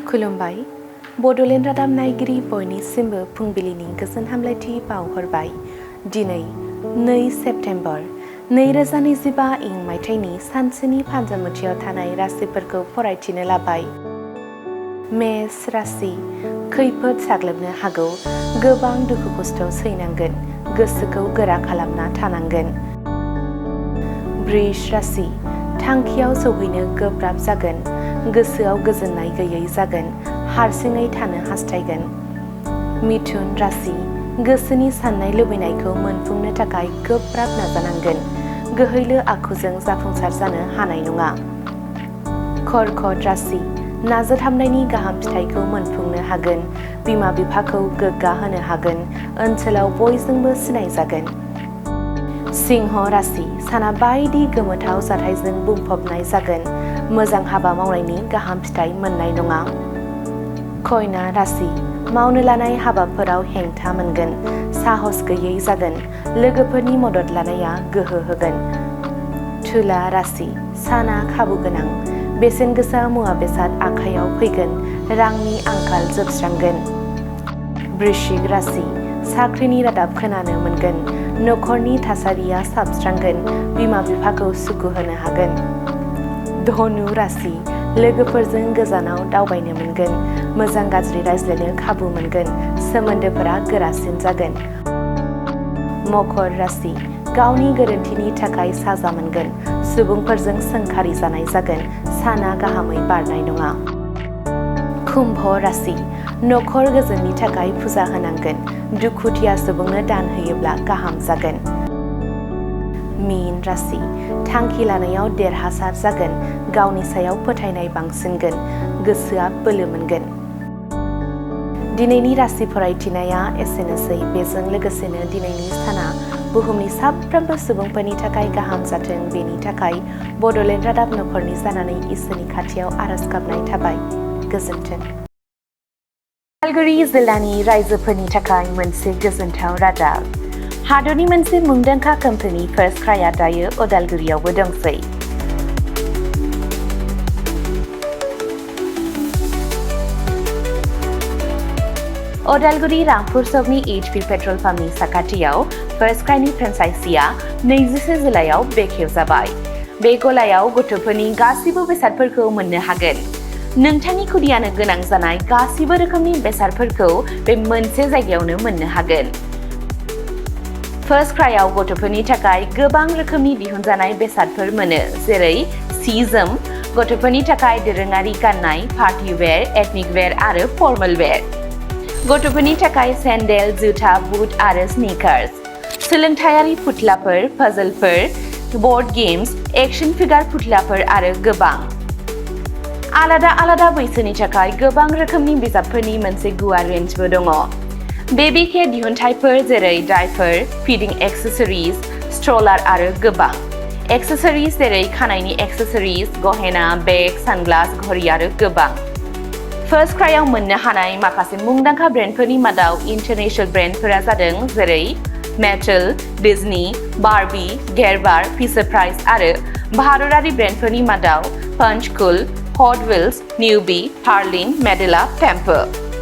खुलुमबाय बड'लेण्ड रादाब नायगिरि बयनिसिमबो फुंबिलिनि गोजोन हामलायथि बावहरबाय। दिनै 2 सेप्तेम्बर 2025 मायथाइनि सानसेनि फान्जामुथियाव थानाय राशिफोरखौ फरायथिनो लाबाय। मेष राशि खैफोद साग्लोबनो हागौ, गोबां दुखु खस्थ' सैनांगोन, गोसोखौ गोरा खालामना थानांगोन। वृष राशि थांखियाव सौहैनो गोब्राब जागोन, गोसोआव गोजोननाय गैयै जागोन, हारसिङै थानो हास्थायगोन। मिथुन राशि गोसोनि साननाय लुबैनायखौ मोनफुंनो थाखाय गोब्राब नाजानांगोन, गोहैलो आखुजों जाफुंसार जानो हानाय नङा। कर्कट राशि नाजाथाबनायनि गाहाम फिथाइखौ मोनफुंनो हागोन, बिमा बिफाखौ गोग्गा होनो हागोन, ओनसोलाव बयजोंबो सिनायजागोन। सिंह राशि साना बायदि गोमोथाव जाथायजों बुंफबनाय जागोन, मोजां हाबा मावनायनि गाहाम फिथाइ मोननाय नङा। कन्या राशि मावनो लानाय हाबाफोराव हेंथा मोनगोन, साहस गैयै जागोन, लोगोफोरनि मदद लानाया गोहो होगोन। तुला राशि साना खाबु गोनां, बेसेन गोसा मुवा बेसाद आखाइयाव फैगोन, रांनि आंखाल जोबस्रांगोन। वृश्चिक राशि साख्रिनि रादाब खोनानो मोनगोन, नखरनि थासारिया साबस्रांगोन, बिमा बिफाखौ सुखु होनो हागोन। धनु राशि लोगोफोरजों गोजानाव दावबायनो मोनगोन, मोजां गाज्रि रायज्लायनो खाबु मोनगोन, सोमोन्दोफोरा गोरासिन जागोन। मकर राशि गावनि गोरोन्थिनि थाखाय साजा मोनगोन, सुबुंफोरजों सोंखारि जानाय जागोन, साना गाहामै बारनाय नङा। कुम्भ राशि नखर गोजोननि थाखाय फुजा होनांगोन, दुखुथिया सुबुंनो दान होयोब्ला गाहाम जागोन। मीन राशि थांखि लानायाव देरहासार जागोन, गावनि सायाव फोथायनाय बांसिनगोन, गोसोआ बोलो मोनगोन। दिनैनि राशि फरायथिनाया एसेनोसै। बेजों लोगोसेनो दिनैनि साना बुहुमनि साफ्रोमबो सुबुंफोरनि थाखाय गाहाम जाथों, बेनि थाखाय बड'लेण्ड रादाब नखरनि जानानै इसोरनि खाथियाव आरज गाबनाय थाबाय। गोजोन्थों। उदालगुरि जिल्लानि रायजोफोरनि थाखाय मोनसे गोजोनथाव रादाब। हादरनि मोनसे मुंदांखा कम्पानि फार्स्ट क्राइआ दायो उदालगुरियावबो दंसै। उदालगुरि रामपुर सकनि HP पेट्रल पाम्पनि साखाथियाव फार्स्ट क्राइनि फ्रेन्चाइजिआ 21 जुलाइआव बेखेवजाबाय। बे गलायाव गथ'फोरनि गासिबो बेसादफोरखौ मोननो हागोन। नोंथांनि खुदियानो गोनां जानाय गासिबो रोखोमनि बेसादफोरखौ बे मोनसे जायगायावनो मोननो हागोन। फार्स्ट क्राइआव गथ'फोरनि थाखाय गोबां रोखोमनि दिहुनजानाय बेसादफोर मोनो, जेरै सि-जोम, गथ'फोरनि थाखाय दोरोङारि गाननाय, पार्टी वेर, एथनिक वेर आरो फर्मेल वेर, गथ'फोरनि थाखाय सेन्डेल, जुथा, बुट आरो स्निकार्स, सोलोंथायारि फुथुलाफोर, पाजलफोर, बर्ड गेम्स, एक्शन फिगार फुथुलाफोर आरो गोबां। आलादा आलादा बैसोनि थाखाय गोबां रोखोमनि बिजाबफोरनि मोनसे गुवार रेन्जबो दङ। बेबी केयार दिहुनथायफोर जेरै डायपार, फिडिं एक्सेसरिज, स्ट्रलार आरो गोबां। एक्सेसरिज जेरै खानायनि एक्सेसरिज, गहेना, बेग, सानग्लास, घड़ी आरो गोबां। फार्स्ट क्राइआव मोननो हानाय माखासे मुंदांखा ब्रेन्डफोरनि मादाव इन्टारनेशनेल ब्रेन्डफोरा जादों जेरै Mattel, Disney, Barbie, Gerber, Fisher Price आरो भारतारि ब्रेन्डफोरनि मादाव पंचकुल, हट व्हील्स, निउबी, हार्लिन, मेडेला, टेम्पो।